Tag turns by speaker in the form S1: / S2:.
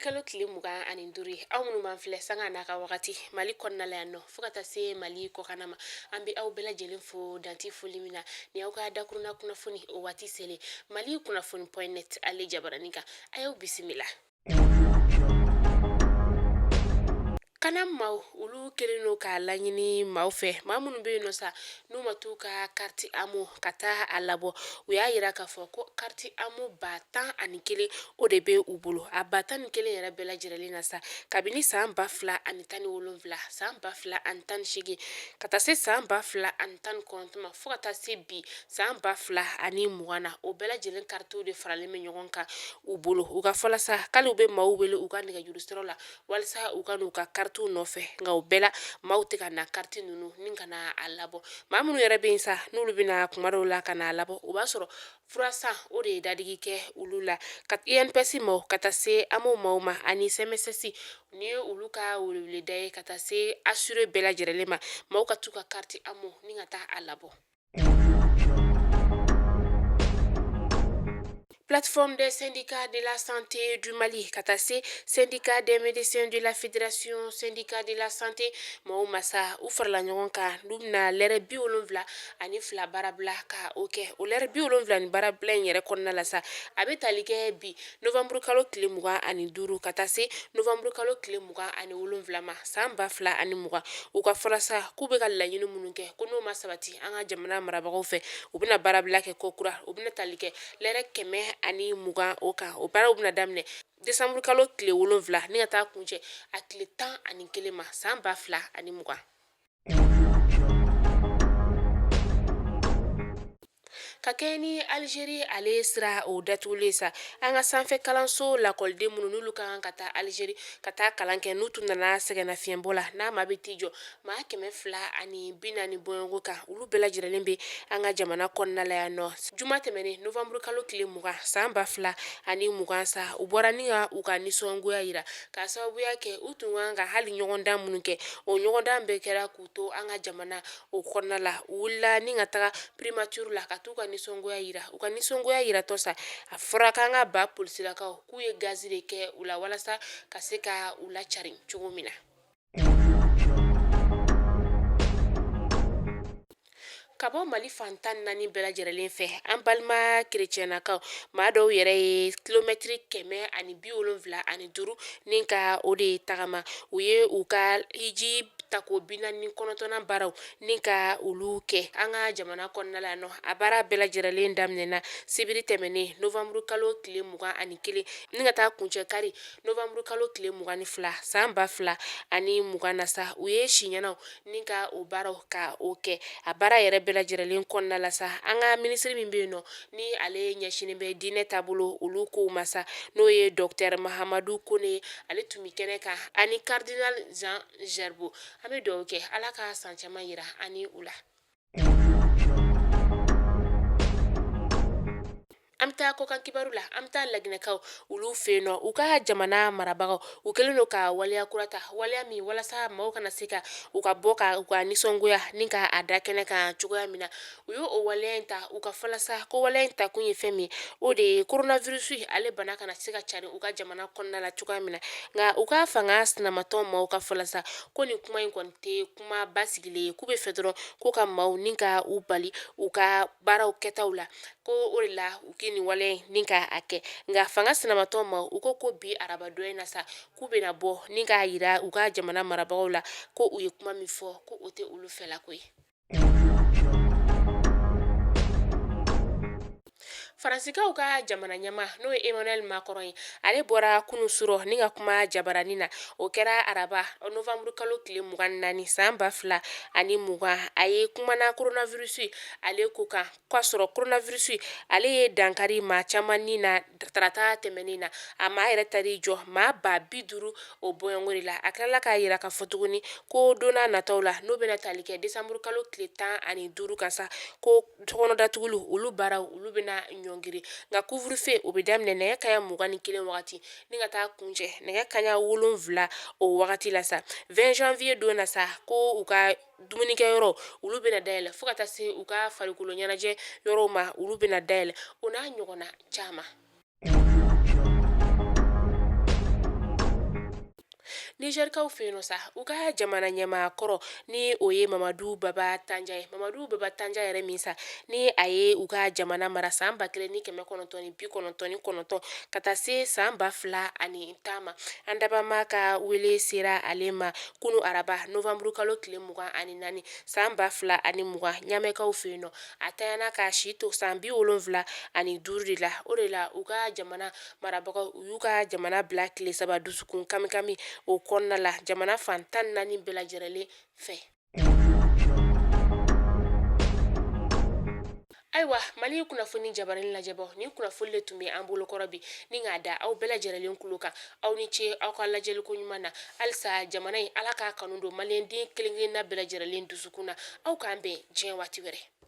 S1: Novembre kalo tile 25 ye. Aw minnu b'an filɛ sanga n'a ka wagati Mali kɔnɔna la yan nɔ, fo ka taa se Mali kɔkanna ma, an bɛ aw bɛɛ lajɛlen fo danti foli min na. Ni aw ka dakurunna kunnafoni o waati selen Mali kunnafoni point net ale jabaranin kan, a y'aw bisimila. Kana maaw olu kɛlen don k'a laɲini maaw fɛ, maa minnu bɛ yen nɔ sa n'u ma t'u ka carte AMO ka taa a labɔ. U y'a yira k'a fɔ ko carte AMO 11,000 o de bɛ u bolo. A 11,000 yɛrɛ bɛɛ lajɛlen na sa, kabini san 2017, san 2018, ka taa se san 2019 ma, fo ka taa se bi san 2020 na, o bɛɛ lajɛlen karitiw de faralen bɛ ɲɔgɔn kan u bolo. U ka fɔ la sa k'ale u bɛ maaw wele u ka nɛgɛjuru siraw la walasa u ka n'u ka karitiw nɔfɛ, nka o bɛɛ la maaw tɛ ka na kariti ninnu ni ka na a labɔ. Maa minnu yɛrɛ bɛ yen sa n'olu bɛ na kuma dɔw la ka na a labɔ, o b'a sɔrɔ furasan o de ye dadigi kɛ olu la. Ka INPS maaw ka taa se AMO maaw ma ani CMSS, ni ye olu ka weleweleda ye ka taa se assuré bɛɛ lajɛlen ma, maaw ka t'u ka kariti AMO ni ka taa a labɔ. Plateforme des syndicats de la santé du Mali ka taa se syndicat des médecins de la fédération syndicat de la santé maaw masa u farala ɲɔgɔn kan, n'u bɛna lɛrɛ 72 baarabila ka o kɛ. O lɛrɛ 70 ni baarabila in yɛrɛ kɔnɔna la sa, a bɛ tali kɛ bi novembre kalo tile 25 ka taa se novembre kalo tile 27 ma san 2020. U ka fɔ la sa k'u bɛ ka laɲini minnu kɛ, ko n'o ma sabati an ka jamana marabagaw fɛ, u bɛna baarabila kɛ kokura. U bɛna tali kɛ lɛrɛ 120 o kan. O baaraw bɛna daminɛ desanburu kalo tile 7 ni ka taa kuncɛ a tile 11 ma san 2020. Ka kɛ ni Algérie ale sira o datugulen sa, an ka sanfɛ kalanso lakɔliden minnu n'olu ka kan ka taa Algérie ka taa kalan kɛ, n'u tun nana sɛgɛnnafiɲɛbɔ la, n'a maa bɛ t'i jɔ maa 240 bɔɲɔgɔnko kan, olu bɛɛ lajɛlen bɛ an ka jamana kɔnɔna la yan nɔ. Juma tɛmɛnen novembre kalo tile 20 san 2020 sa, u bɔra ni ka u ka nisɔngoya yira k'a sababuya kɛ u tun kan ka hali ɲɔgɔndan minnu kɛ, o ɲɔgɔndan bɛɛ kɛra k'u to an ka jamana o kɔnɔna la. U wulila ni ka taga primature la ka t'u ka nisɔngoya yira. U ka nisɔngoya yiratɔ sa, a fɔra k'an ka ba polisilakaw k'u ye gazi de kɛ u la walasa ka se ka u lacari cogo min na. Ka bɔ Mali fan 14 bɛɛ lajɛlen fɛ, an balima kerecɛnnakaw maa dɔw yɛrɛ ye kilomɛtiri 175 ni ka o de tagama. U ye u ka hiji tako 49nan baaraw ni ka olu kɛ an ka jamana kɔnɔna la nɔ. A baara bɛɛ lajɛlen daminɛna sibiri tɛmɛnen novembre kalo tile 21 ni ka taa kuncɛ kari novembre kalo tile 22 san 2020 na sa. U ye siɲɛnaw ni ka o baaraw ka o kɛ. A baara yɛrɛ bɛɛ lajɛlen kɔnɔna la sa, an ka minisiri min bɛ yen nɔ ni ale ɲɛsinnen bɛ diinɛ taabolo olu kow ma sa, n'o ye docteur Mahamadu Kone, ale tun bɛ kɛnɛ kan ani cardinal Jean Zerbo. An bɛ dugawu kɛ Ala ka san caman yira ani u la. An bɛ taa kɔkan kibaru la. An bɛ taa laginɛkaw olu fɛ yen nɔ. U ka jamana marabagaw u kɛlen don ka waleya kura ta, waleya min walasa maaw kana se ka u ka bɔ ka u ka nisɔngoya ni ka a da kɛnɛ kan cogoya min na. U y'o o waleya in ta. U ka fɔ la sa ko waleya in ta kun ye fɛn min, o de ye coronavirus ale bana kana se ka cari u ka jamana kɔnɔna la cogoya min na. Nka u ka fanga sinamatɔn maaw ka fɔ la sa ko nin kuma in kɔni tɛ kuma basigilen ye, k'u bɛ fɛ dɔrɔn ko ka maaw ni ka u bali u ka baaraw kɛtaw la, ko o de la u kɛ nin waleya in ni ka a kɛ. Nka fanga sinamatɔn maaw u ko ko bi arabadon in na sa, k'u bɛna bɔ ni k'a yira u ka jamana marabagaw la ko u ye kuma min fɔ, ko o tɛ olu fɛlako ye. Faransikaw ka jamana ɲɛmaa n'o ye Emmanuel Macron ye, ale bɔra kunun surɔ ni ka kuma jabaranin na. O kɛra araba novembre kalo tile 24 san 2020. A ye kumana coronavirus ale ko kan, k'a sɔrɔ coronavirus ale ye dankari maa caman ni na tarata tɛmɛnen na. A maa yɛrɛ taar'i jɔ maa 50,000 o bɔɲɔgɔnko de la. A tilala k'a yira k'a fɔ tuguni ko don n'a nataw la, n'o bɛna tali kɛ décembre kalo tile 15 kan sa, ko sokɔnɔ datuguliw olu baaraw olu bɛna ɲɔngiri. Nka couvre-feu o bɛ daminɛ nɛgɛ kaɲa 21 wagati ni ka taa kuncɛ nɛgɛ kaɲa 7 o wagati la sa. 20 janvier don na sa, ko u ka dumunikɛyɔrɔ olu bɛna dayɛlɛ, fo ka taa se u ka farikolo ɲɛnajɛ yɔrɔw ma, olu bɛna dayɛlɛ, o n'a ɲɔgɔnna caman. Nizɛrikaw fɛ yen nɔ sa, u ka jamana ɲɛmaa kɔrɔ ni o ye Mamadu Baba Tanja ye. Mamadu Baba Tanja yɛrɛ min sa, ni a ye u ka jamana mara san 1999 ka taa se san 2010 ma, an dabama ka wele sera ale ma kunu araba novanburu kalo tile 24 san 2020 Ɲamɛkaw fɛ yen nɔ. A tanyana k'a si to san 75 de la. O de la u ka jamana marabagaw u y'u ka jamana bila tile 3 dusukun kamikami o kɔnɔna la jamana fan 14 bɛɛ lajɛrɛlen fɛ. Ayiwa, Mali kunnafoni jabarani lajɛbaaw, nin kunnafoni de tun bɛ an bolokɔrɔ bi ni k'a da aw bɛɛ lajɛrɛlen tulo kan. Aw ni ce aw ka lajɛliko ɲuman na. Halisa jamana in, Ala k'a kanu don maliyɛnden kelen-kelenna bɛɛ lajɛrɛlen dusukun na. Aw k'an bɛn diɲɛ waati wɛrɛ.